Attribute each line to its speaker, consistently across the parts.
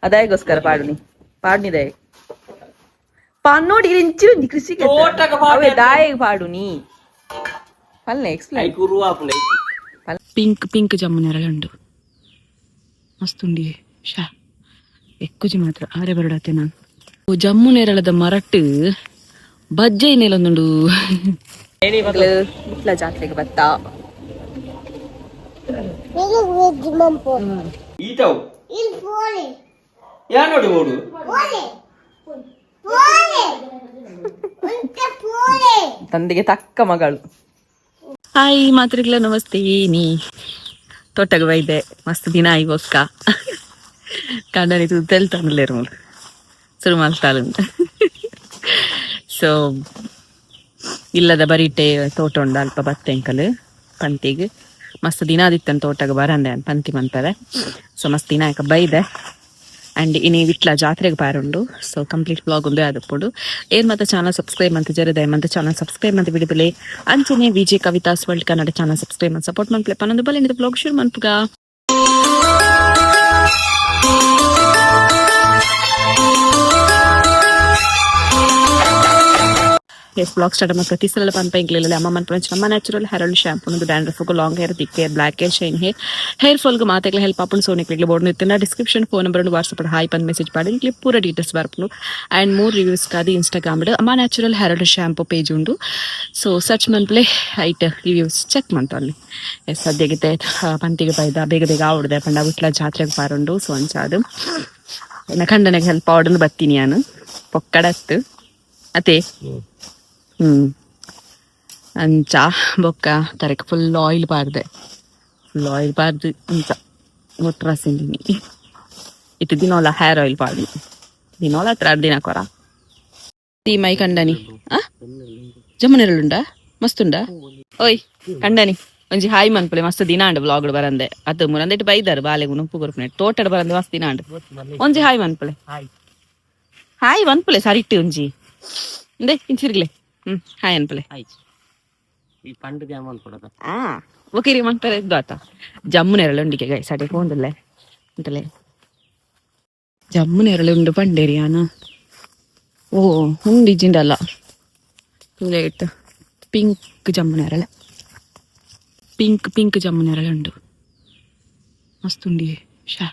Speaker 1: ಅದಾಯಗೋಸ್ಕರ ಪಾಡುನಿ ಪಾಡ್ನಿ ದಾಯ ಪನ್ನೋಡಿ ಇಂಚಿ ಒಂಜಿ ಕೃಷಿ
Speaker 2: ತೋಟಗ್ ಪಾಡ್ನೆ.
Speaker 1: ಅವೇ ದಾಯೆಗ್ ಪಾಡುನಿ ಪಲ್ಲೆ ಎಕ್ಸ್ಪ್ಲೈನ್.
Speaker 2: ಐಕ್ ಉರು ಆಪುಂಡು ಐಕ್.
Speaker 3: ಪಿಂಕ್ ಪಿಂಕ್ ಜಮ್ಮು ನೆರಳುಂಡು, ಮಸ್ತುಂಡಿ. ಶಾ ಎಕ್ಕುಜಿ ಮಾತ್ರ ಆರೆ ಬರಡತ್ತೆ ನಾನು. ಓ ಜಮ್ಮು ನೇರಳದ ಮರಟ್ಟು ಬಜ್ಜೈ ನೆಲೊಂದುಂಡು.
Speaker 1: ವಿಟ್ಲ ಜಾತ್ರೆಗೆ ಬತ್ತಾ.
Speaker 2: ಈಟವು ಯಾ ನೋಡಿ ಓಡು.
Speaker 1: ತಂದೆಗೆ ತಕ್ಕ ಮಗಳು.
Speaker 3: ಹಾಯ್ ಮಾತ್ರಿಗ್ಲ ನಮಸ್ತೆ. ನೀ ತೋಟಗ ಬೈದೆ ಮಸ್ತ್ ದಿನ ಆಯಿ ಬೊಕ್ಕ ಕಂಡನಿ ತೆಲ್ತಾನುಲ್ಲೇರು ಮೂಲು ಸುರು ಮಲ್ತಾಲು. ಸೊ ಇಲ್ಲದ ಬರಿಟೆ ತೋಟ ಉಂಡು, ಅಲ್ಪ ಬತ್ತೆಂಕಲ್ ಪಂತಿಗ್. ಮಸ್ತ್ ದಿನ ಆದಿತ್ತನ್ ತೋಟಗ ಬರಂದೆ ಪಂತಿ ಮಂತಾರೆ. ಸೊ ಮಸ್ತ್ ದಿನ ಆಯ್ಕ ಬೈದೆ. ಅಂಡ್ ಇನಿ ವಿಟ್ಲ ಜಾತ್ರೆಗೆ ಪಾರುಂಡು. ಸೊ ಕಂಪ್ಲೀಟ್ ವ್ಲಾಗ್ ಉಂದು ಆದಪ್ಪುಂಡು. ಏನ್ ಮತ್ತೆ ಚಾನಲ್ ಸಬ್ಸ್ಕ್ರೈಬ್ ಅಂತ ಜರದೆ ಮತ್ತೆ ಚಾನಲ್ ಸಬ್ಸ್ಕ್ರೈಬ್ ಅಂತ ಬಿಡುದಿಲ್ಲ. ಅಂಚನೆ Vijay Kavitha's world Kannada channel subscribe ಅಂತ ಸಪೋರ್ಟ್ ಮನ್ಪುಲೆ ಪನೊಂದು ಬಲೆ ವ್ಲಾಗ್ ಶುರು ಮನ್ಪುಗ. ಎಸ್, ವ್ಲಾಗ್ ಸ್ಟಾರ್ಟ್ ಮಾಡಿ ಪ್ರತಿ ಸಲ ಪನ್ಪ ಇಂಗ್ಲಿಲ್ಲ ಅಮ್ಮ ಮನ್ಪುನ ನಮ್ಮ ನ್ಯಾಚುರಲ್ ಹೇರ್ ಆಯಿಲ್ ಶಾಂಪೂ ಒಂದು dandruff, long hair, thick hair, black hair, shine hair, hair ಫಾಲ್ಗೆ ಮಾತೆಗ್ಲ help ಆಪುಂಡು. ಸೊ ನಿಕ್ಲೆಗ್ ಬೋರ್ಡ್ ಇತ್ತಿನ description phone number WhatsApp hi ಪಂದ್ ಮೆಸೇಜ್ ಪಾಡಿ ನಿಕ್ಲೆ ಪೂರ ಡೀಟೇಲ್ಸ್ ಬರ್ಪುಂಡು. ಅಂಡ್ ಮೋರ್ ರಿವ್ಯೂಸ್ ಕಾದಿ ಇನ್ಸ್ಟಾಗ್ರಾಮ್ ಅಮ್ಮ natural hair oil shampoo page ಉಂಡು. ಸೊ ಸರ್ಚ್ ಮನ್ಪ್ಲೆ ಐಟ್ ರಿವ್ಯೂಸ್ ಚೆಕ್ ಮಂತಲ್ಲಿ. ಎಸ್, ಸದ್ಯಗಿತ್ತೆ ಪಂತಿಗೆ ಬೈದ ಬೇಗ ಬೇಗ ಆವಡ್ದೆ ಪಂಡ ವಿಟ್ಲ ಜಾತ್ರೆಗೆ ಪಾರುಂಡು. ಸೊ ಅಂಚಾದು ಎನ್ನ ಕಂಡನಿಗೆ ಹೆಲ್ಪ್ ಆವಡನ್ನು ಬತ್ತೀನಿ ನಾನು ಪೊಕ್ಕಡತ್ತು ಅತೆ. ಅಂಚ ಬೊಕ್ಕ ತರಕ್ ಫುಲ್ ಆಯಿಲ್ ಪಾರ್ದೆ, ಫುಲ್ ಆಯಿಲ್ ಪಾರ್ದು ಅಂಚ ಒಟ್ರಾಸಿಂದಿನಿ. ಇತ್ತು ದಿನೋಲ ಹೇರ್ ಆಯಿಲ್ ಪಾಡಿ ದಿನೋಲ ಹತ್ರ ದಿನ ಕೊರ ಮೈ ಕಂಡನಿ. ಆ ಜಮ್ಮನೆರಳುಂಡಾ? ಮಸ್ತುಂಡಾ? ಓಯ್ ಕಂಡನಿ, ಒಂಜಿ ಹಾಯ್ ಮನ್ಪುಲೆ. ಮಸ್ತ್ ದಿನ ಅಂಡ್ ವ್ಲಾಗ್ ಬರಂದೆ ಅದು ಮುರಂದೆಟ್ ಬೈದಾರು ಬಾಲೆಗು ನುಪ್ಪು ಕೊರ್ಪುನೆ ತೋಟಡ್ ಬರಂದೆ. ಮಸ್ತ್ ದಿನ ಅಂಡ್ ಒಂಜಿ ಹಾಯ್ ಮನ್ಪುಲೆ, ಹಾಯ್ ಮನ್ಪುಲೆ. ಸರಿಟ್ಟು ಒಂಜಿ ಇಂದೆ ಇಂಚಿರ್ಗ್ಲೆ. ಹಾಯ್ ಅನ್ಪುಲೆ.
Speaker 2: ಈ ಪಂಡು ಅನ್ಕೊಡದ.
Speaker 3: ಆ ಓಕೆ ರೀ ಮನ್ಪರೆ ಇದ್ದು ಆತ. ಜಮ್ಮು ನೆರಳು ಉಂಡಿಗೆ ಗೈ ಸಡೆ ಫೋನ್ದಲ್ಲೇ ಅಂತಲೇ ಜಮ್ಮು ನೆರಳು ಉಂಡು ಪಂಡೇರಿ ಆನ. ಓ ಉಂಡು ಇಜ್ಜಿಂಡಲ್ಲ ಲೇಟ್. ಪಿಂಕ್ ಜಮ್ಮು ನೆರಳೆ, ಪಿಂಕ್ ಪಿಂಕ್ ಜಮ್ಮು ನೆರಳು ಉಂಡು. ಮಸ್ತ್ ಉಂಡಿ. ಶಾ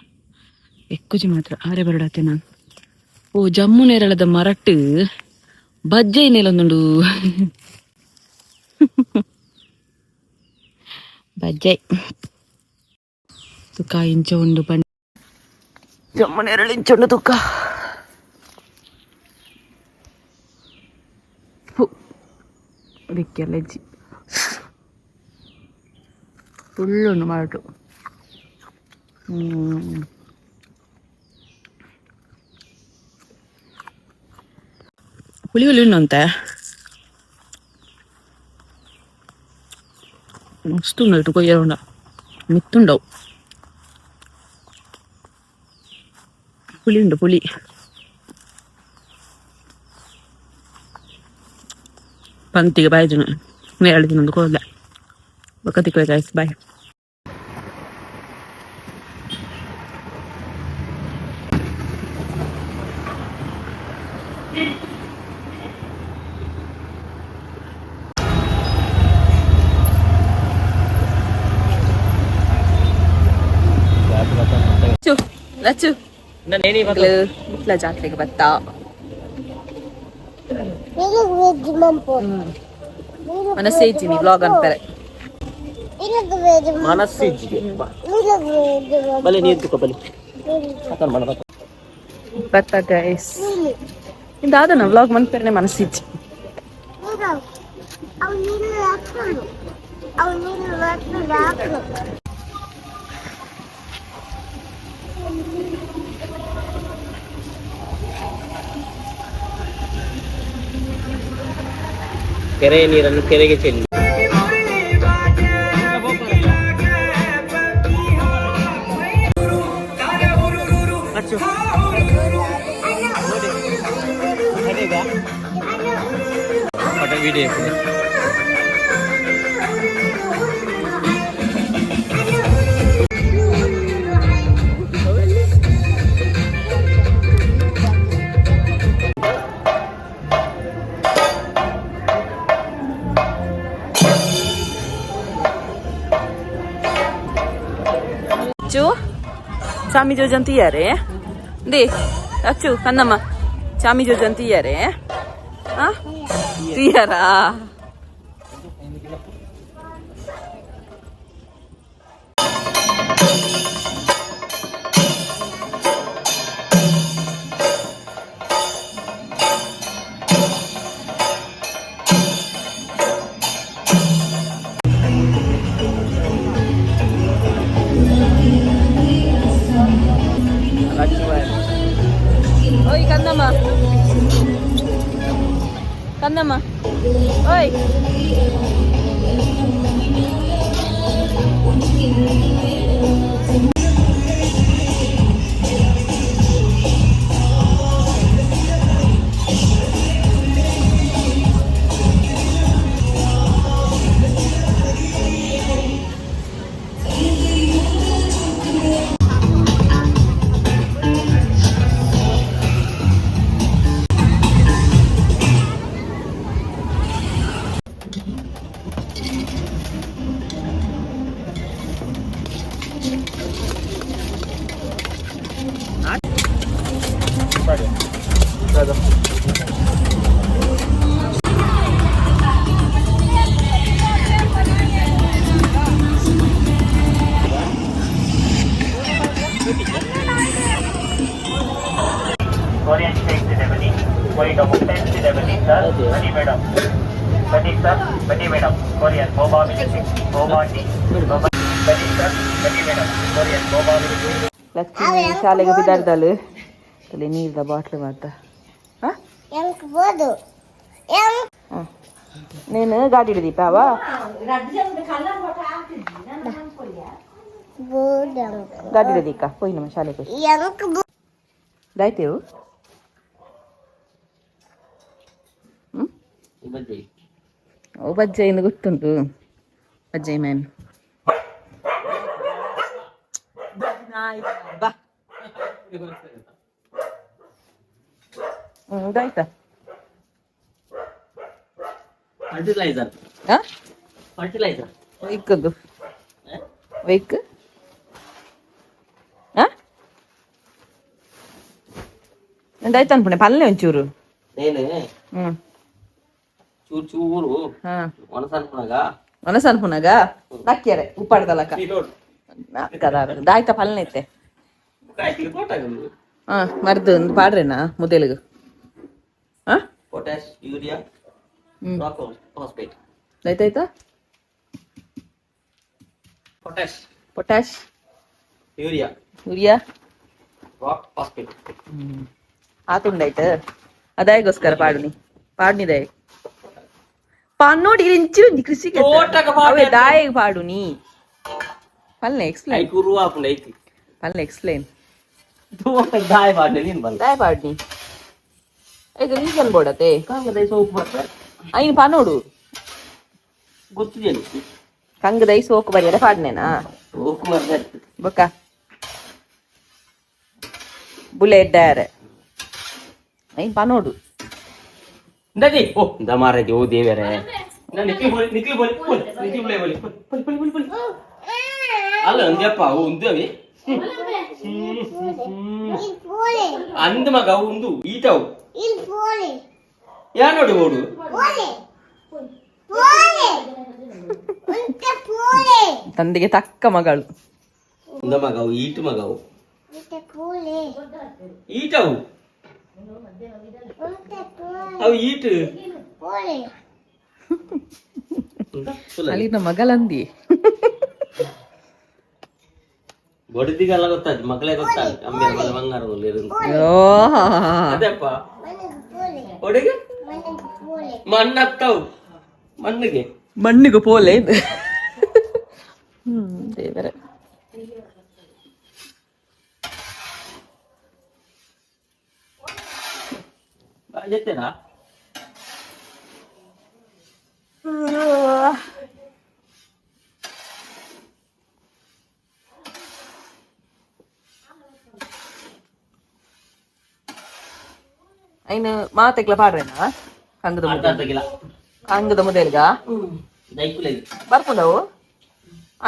Speaker 3: ಎಕ್ಕುಜಿ ಮಾತ್ರ ಆರೆ ಬರಡತ್ತೆ ನಾನು. ಓ ಜಮ್ಮು ನೇರಳದ ಮರಟ್ಟು ಬಜ್ಜೈ ನೆಲೊಂದುಂಡು. ಬಜ್ಜೈ ತುಕ್ಕ ಇಂಚ ಉಂಡು ಪಂಡ
Speaker 1: ಜಮ್ಮು ನೇರಳು ಇಂಚುಂಡು ತುಕ್ಕ.
Speaker 3: ಬೆಕ್ಕೆಲ್ಲ ಇಜ್ಜಿ ಫುಳ್ಳುಂಡು ಮರಟು. ಹುಳಿ ಹುಳಿ ಉಂಡು ಅಂತೆ. ಮಸ್ತ್ ಉಂಡು ಕೊಯ್ಯರ ಉಂಡ ಮಿತ್ತುಂಡವು. ಪುಳಿ ಉಂಡು ಪುಳಿ. ಪಂತಿಗೆ ಬಾಯ್ಜನ ನೇರಳೆ ತಿನ್ನೊಂದು ಕೋಲ್ಲ ಬೊಕ್ಕ ತಿಕ್ವೆ ಗೈಸ್. ಬಾಯ್.
Speaker 1: ಲಚ್ಚು ಲಚ್ಚು ವಿಟ್ಲ ಜಾತ್ರೆಗೆ ಬತ್ತಾ. ಮನಸ್ಸೇ ಇಜ್ಜಿನಿ ವ್ಲಾಗ್ ಅಂತಾರೆ.
Speaker 2: ಮನಸ್ಸಿಜ್ಜಿಗೆ ಬಲೆ ನೀರು ತುಕ್ಕ ಬಲೆ.
Speaker 1: ಬತ್ತಾ ಗೈಸ್. ಇಂದಾದನ ವ್ಲಾಗ್ ಮನ್ಪೆರ್ನೆ ಮನಸ್ಸಿಜ್ಜಿ.
Speaker 2: ಕೆರೆಯ ನೀರನ್ನು ಕೆರೆಗೆ ಚೆಲ್ಲಿ. ವಿಡಿಯೋ.
Speaker 1: ಚಾಮಿ ಜೋಜನ್ ತೀಯಾರೆ they Achu Kannamma Chami ಜೋಜನ್ ತೀಯಾರೆ ಆ ತೀಯಾರಾ. ಓಯ್ ಕಂದಮ್ಮ, ಕಂದಮ್ಮ, ಓಯ್.
Speaker 4: Korean shake delivery, white mountain delivery, sir. ಬನ್ನಿ ಮೇಡಮ್, ಬನ್ನಿ ಸರ್, ಬನ್ನಿ madam. Korean boba milk, boba tea, boba. ಬನ್ನಿ ಸರ್, ಬನ್ನಿ madam. Korean boba milk.
Speaker 1: Lakshmi ಶಾಲೆಗೆ ಬಿದಾರ್ದಾಳು ತಲೆ ನೀರ್ದ ಬಾಟ್ಲು ಮಾತ. ನೀನು ಗಾಡಿ ಹಿಡಿದೀಪಾವ? ಗಾಡಿ ಹಿಡಿದೀಕ ಪೋಯ್ ನಮ್ಮ ಶಾಲೆಗೆ ದಾಯ್ತೇವು.
Speaker 2: ಬಜ್ಜಿ.
Speaker 1: ಓ ಬಜ್ಜೆ ಇಂದು ಗೊತ್ತುಂಟು, ಬಜ್ಜೆ ಮ್ಯಾನ್ ಬಾ. ಹ್ಮ್, ಇದಾಯ್ತಾ?
Speaker 2: ಫರ್ಟಿಲೈಸರ್.
Speaker 1: ಹಾ.
Speaker 2: ಫರ್ಟಿಲೈಸರ್.
Speaker 1: ವೈಕದ್ದು ವೈಕ್. ಹಾ, ಎಂದಾಯ್ತು ಅನ್ಪುಣೆ ಪಲ್ಲೆ ಒಂಚೂರು.
Speaker 2: నేను
Speaker 1: ಹ್ಮ್.
Speaker 2: ಚೂರು ಚೂರು.
Speaker 1: ಹಾ.
Speaker 2: ಒಣಸ ಅನ್ಪುನಾಗ.
Speaker 1: ಒಣಸ ಅನ್ಪುನಾಗ ನಕ್ಕಿಯರೆ ಉಪ್ಪಾಡ್ದಲಕ ದಾಯ್ತ ಪಲ್ಲೆ ಐತೆ. ಹಾ, ಮರ್ದು ಒಂದು ಪಾಡ್ರೇನಾ ಮುದೆಲುಗು? ಹಾ.
Speaker 2: Potash, urea,
Speaker 1: hmm.
Speaker 2: Rock phosphate.
Speaker 1: ಆಯ್ತಾಯ್ತಾ.
Speaker 2: Potash.
Speaker 1: Potash.
Speaker 2: Urea.
Speaker 1: Urea.
Speaker 2: Rock phosphate.
Speaker 1: ಆತುಂಡಾಯ್ತು. ಅದಾಯಿಗೋಸ್ಕರ ಪಾಡುನಿ ಪಾಡುನಿದಾಯ ಪನ್ನೋಡಿ ಇಂಚಿರುಂಜಿ ಕೃಷಿಗೆ.
Speaker 2: ತೋಟಕ ಪಾಡ್ನೆ.
Speaker 1: ಅವೇ ದಾಯಿಗ್ ಪಾಡುನಿ ಪಲ್ಲೆ ಎಕ್ಸ್ಪ್ಲೈನ್.
Speaker 2: ಐಕ್ ಉರು ಆಪುಂಡು ಐಕ್.
Speaker 1: ಪಲ್ಲೆ ಎಕ್ಸ್ಪ್ಲೈನ್.
Speaker 2: ತೋಟಕ್ ದಾಯ ಪಾಡ್ನೆ ನೀನ್ ಬಲ್ಲ.
Speaker 1: ದಾಯ ಪಾಡ್ನಿ ಐಕ್ ರೀಸನ್ ಬೋಡತೆ.
Speaker 2: ಕಂಗದೈ ಸೋಪ್ ಬರ್ತಾರೆ.
Speaker 1: ಐನ್ ಪನೋಡು.
Speaker 2: ಗೊತ್ತಿದೆಯಲ್ಲ.
Speaker 1: ಕಂಗದೈ ಸೋಕು ಬರಿಯರೆ ಪಾಡ್ನೇನಾ?
Speaker 2: ಸೋಕು ಬರ್ತಾರೆ.
Speaker 1: ಬೊಕ್ಕ ಬುಲೆಟ್ ಡಾರೆ ಐನ್ ಪನೋಡು.
Speaker 2: ಇಂದದಿ ಓ ಇಂದ ಮಾರಾಜಿ ಓ ದೇವರೇ. ನಾ ನಿಕ್ಲಿ ಬೋಲಿ, ನಿಕ್ಲಿ ಬೋಲಿ ಬೋಲಿ, ನಿಕ್ಲಿ ಬೋಲಿ ಬೋಲಿ ಬೋಲಿ ಬೋಲಿ ಬೋಲಿ ಬೋಲಿ. ಅಲ್ಲ ಒಂದ್ಯಪ್ಪ ಅವು ಉಂದವಿ ಅಂದ ಮಗ ಅವು ಉಂದು ಈಟವು ಯಾ ನೋಡಿ ಓಡು.
Speaker 1: ತಂದೆಗೆ ತಕ್ಕ ಮಗಳು.
Speaker 2: ಉಂದ ಮಗ ಅವು ಈಟು ಮಗ ಅವು ಈಟವು ಅವು ಈಟು.
Speaker 1: ಅಲ್ಲಿನ ಮಗಳಂದಿ.
Speaker 2: ಬೊಡದಿಗೆಲ್ಲ ಗೊತ್ತಾಯ್ತು, ಮಗಳೇ ಗೊತ್ತಾಯ್ತು. ಅಮ್ಮೆ ಮಲ ಬಂಗಾರ
Speaker 1: ಓ.
Speaker 2: ಅದೇಪ್ಪ ಒಡೆಗೆ ಮಣ್ಣತ್ತವು ಮಣ್ಣಿಗೆ.
Speaker 1: ಮಣ್ಣಿಗೆ ಪೋಲೆ ಇದು. ಹ್ಮ್ ದೇವರೇ.
Speaker 2: ಜೊತೆನಾ?
Speaker 1: ಐನು ಮಾತೆಗ್ಲ ಪಾಡ್ರೇನಾ ಕಂಗದ
Speaker 2: ಅರ್ಧ
Speaker 1: ಮುದೆಲ್?
Speaker 2: ಅರ್ಧ ಕಿಲ.
Speaker 1: ಕಂಗದ ಮುದೆಲ್ಗ.
Speaker 2: ದೈಕುಲೆ.
Speaker 1: ಬರ್ಪುಂಡವು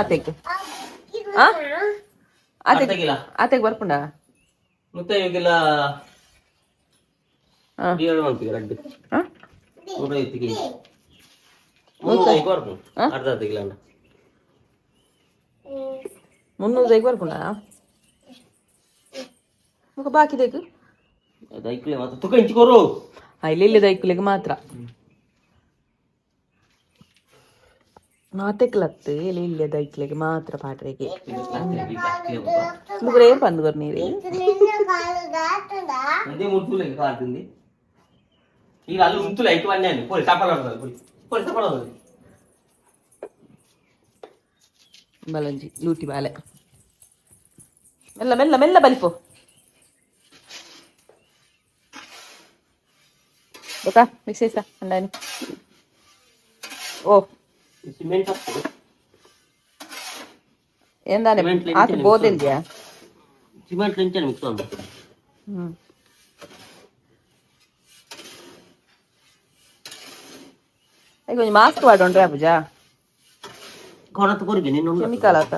Speaker 1: ಆತೆಕ್. ಆ ಆತೆಗ್
Speaker 2: ಅರ್ಧ ಕಿಲೋ.
Speaker 1: ಆತೆಗ್ ಬರ್ಪುಂಡ?
Speaker 2: ಮತ್ತೆ ಇವಾಗೆಲ್ಲ
Speaker 1: ಹಾ.
Speaker 2: ಏಳು ಮಾಡ್ತೀವಿ ರಡ್ಡು.
Speaker 1: ಹಾ?
Speaker 2: 150 ಕೆಜಿ. 300 ಬರ್ಪು. ಅರ್ಧ ಅರ್ಧ ಕಿಲೋ.
Speaker 1: 300 ಬರ್ಪುಂಡ? ಮುಖ ಬಾಕಿ ದೇಕು.
Speaker 2: ದೈಕ್ಲೆ ಮಾತ್ರ ತುಕ ಇಂಚಿಕೋರು.
Speaker 1: ಇಲ್ಲಿ ಇಲ್ಲಿ ದೈಕುಲೆಗ್ ಮಾತ್ರ. ಮಾತೆಕ್ಲತ್ತು ಇಲ್ಲಿ ಇಲ್ಲ ದೈಕ್ಲೆಗ್ ಮಾತ್ರ ಪಾಟ್ರೆಗೆ. ಮುಗ್ರೆ ಬಂದು ಕೊರ್ ನೀರು.
Speaker 2: ಅದೇ ಮುರ್ತುಲೆ ಕಾಡ್తుంది. ಈಗ ಅಲ್ಲಿ ಉಂತುಲೆ ಐಕು ಅನ್ಯಾಯ ಪೋಲಿ ಚಪ್ಪಲ ಆಡ್ತದೆ ಪೋಲಿ ಪೋಲಿ ಚಪ್ಪಲ ಆಡ್ತದೆ.
Speaker 1: ಬಲಂಜಿ ಲೂಟಿ ಬಾಲೆ ಮೆಲ್ಲ ಮೆಲ್ಲ ಮೆಲ್ಲ ಬಲಿಪು ಗೊತ್ತಾ ಮಿಕ್ಸ್ ಅಂಡಾನಿ ಓ.
Speaker 2: ಸಿಮೆಂಟ್ ಹಾಕ್ತದೆ.
Speaker 1: ಎಂದಾನೆ?
Speaker 2: ಸಿಮೆಂಟ್
Speaker 1: ಆತ ಬೋದಿಲ್ಯಾ?
Speaker 2: ಸಿಮೆಂಟ್ ಲಿಂಚನೆ ಮಿಕ್ಸ್ ಮಾಡ್ಬೇಕು.
Speaker 1: ಹ್ಮ್ ಈಗ ಒಂಜಿ ಮಾಸ್ಕ್ ವಾಡೊಂಡ್ರೆ ಅಬುಜಾ.
Speaker 2: ಕೊರತು ಕೊರಿಗೆ ನೀನು.
Speaker 1: ಕೆಮಿಕಲ್ ಆತ.